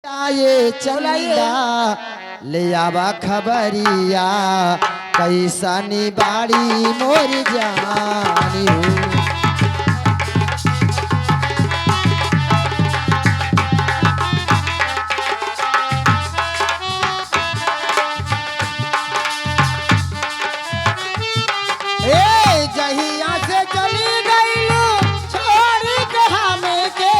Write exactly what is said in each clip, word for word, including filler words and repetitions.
आए चंदा, ले आवा खबरिया, कैसनी बाड़ी मोर जानी हो। ए, जहिया से चली गईलू छोड़ी के हमके।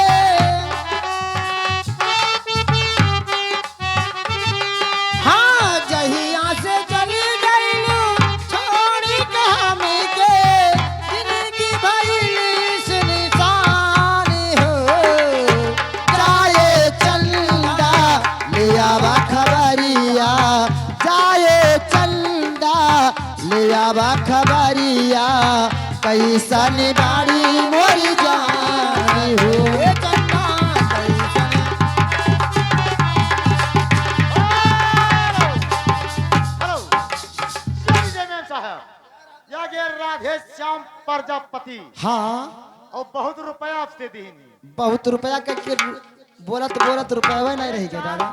हाँ, जहिया से चली गईलू छोड़ी के हमके, जिंदगी भइली सुनसान हो। जाए चंदा, ले आवा खबरिया, जाए चंदा, ले आवा खबरिया, कैसन बाड़ी मोरी जानी हो। ए चंदा, कैसन। हेलो, हेलो, सुन लीजिए मेम साहब, या गे राधे श्याम प्रजापति। हाँ। और बहुत रुपया आपसे दीनी। बहुत रुपया के, के बोलत बोलत रुपया नहीं रही गया दादा।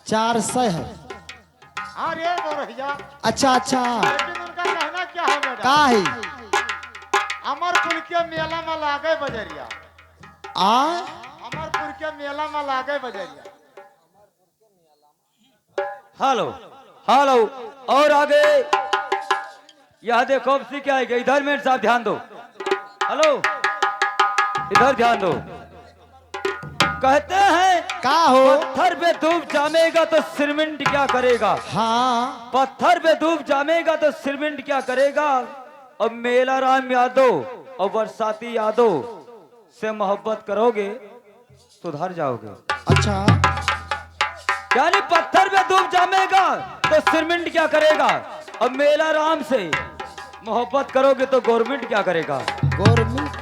चार सौ है। चार सौ है। हाँ रे गोरहिया। अच्छा, अच्छा। लेकिन उनका कहना क्या है मेरा? का है? अमरपुर के मेला में लागे बजरिया। आ? अमरपुर के मेला में लागे बजरिया। हेलो, हेलो, और आगे। यह देखो, अब सी क्या है, इधर मेम साहब ध्यान दो। हेलो, इधर ध्यान दो। कहते हैं, का हो? पत्थर पे धूप जामेगा तो सीमेंट क्या करेगा? हाँ। पत्थर पे धूप जामेगा तो सीमेंट क्या करेगा? और मेला राम यादव और बरसाती यादव से मोहब्बत करोगे, सुधर जाओगे। अच्छा। यानी पत्थर पे धूप जामेगा तो सीमेंट क्या करेगा? और मेला राम से मोहब्बत करोगे तो गवर्नमेंट क्या करेगा? गवर्नमेंट?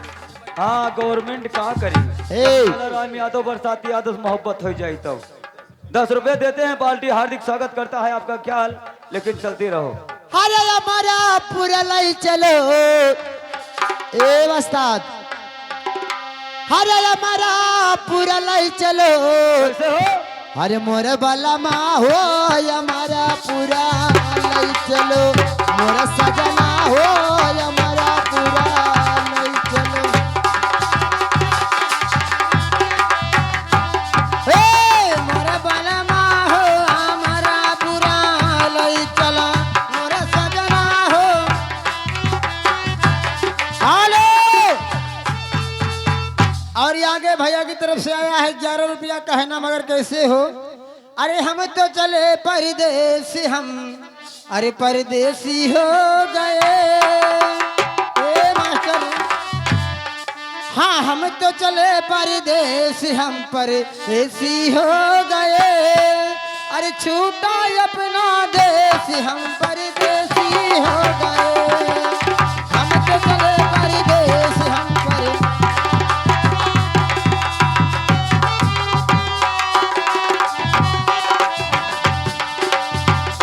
हाँ, गवर्नमेंट का करी? ए। राम यादव, बरसाती यादव से मोहब्बत हो जाए तो। दस रुपए देते हैं, पार्टी हार्दिक स्वागत करता है आपका, ख्याल, लेकिन चलती रहो। अरे हमारा पूरा लाई चलो, ए उस्ताद, अरे हमारा पूरा लाई चलो। कैसे हो? अरे मोर बलमा हो, हमारा पूरा लई चलो, मोर सजना हो, हमारा पूरा लई चलो। हे मोर बलमा हो, हमारा पूरा लई चलो, मोर सजना हो। हेलो, और ये आगे भैया की तरफ से आया है ग्यारह रुपया कहना, मगर कैसे हो? अरे हम तो चले परदेस, हम अरे परदेसी हो गए। ए मास्टर, हाँ, हम तो चले परदेस, हम परदेसी हो गए। अरे छूटा अपना देश, हम परदेसी हो गए। हम तो चले परदेस, हम पर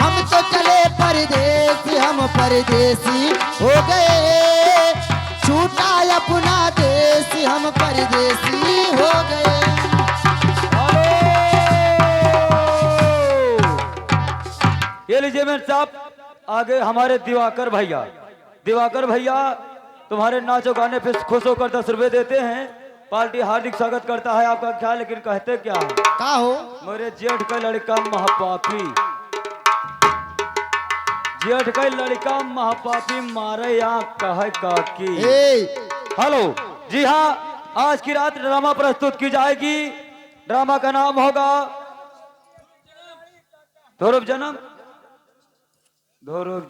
हम तो चले परदेस, हम परदेसी हो गए। छूटा अपना देश, हम परदेसी हो गए। ये लीजिए मेम साहब, आगे हमारे दिवाकर भैया। दिवाकर भैया, तुम्हारे नाच और गाने पे खुश होकर दस रुपए देते हैं। पार्टी हार्दिक स्वागत करता है आपका, क्या, लेकिन कहते क्या है? का हो? मेरे जेठ का लड़का महापापी, जेठ का लड़का महापापी, मारे या कहे काकी। ए। हेलो, जी हाँ, आज की रात ड्रामा प्रस्तुत की जाएगी। ड्रामा का नाम होगा ध्रुव जन्म। ध्रुव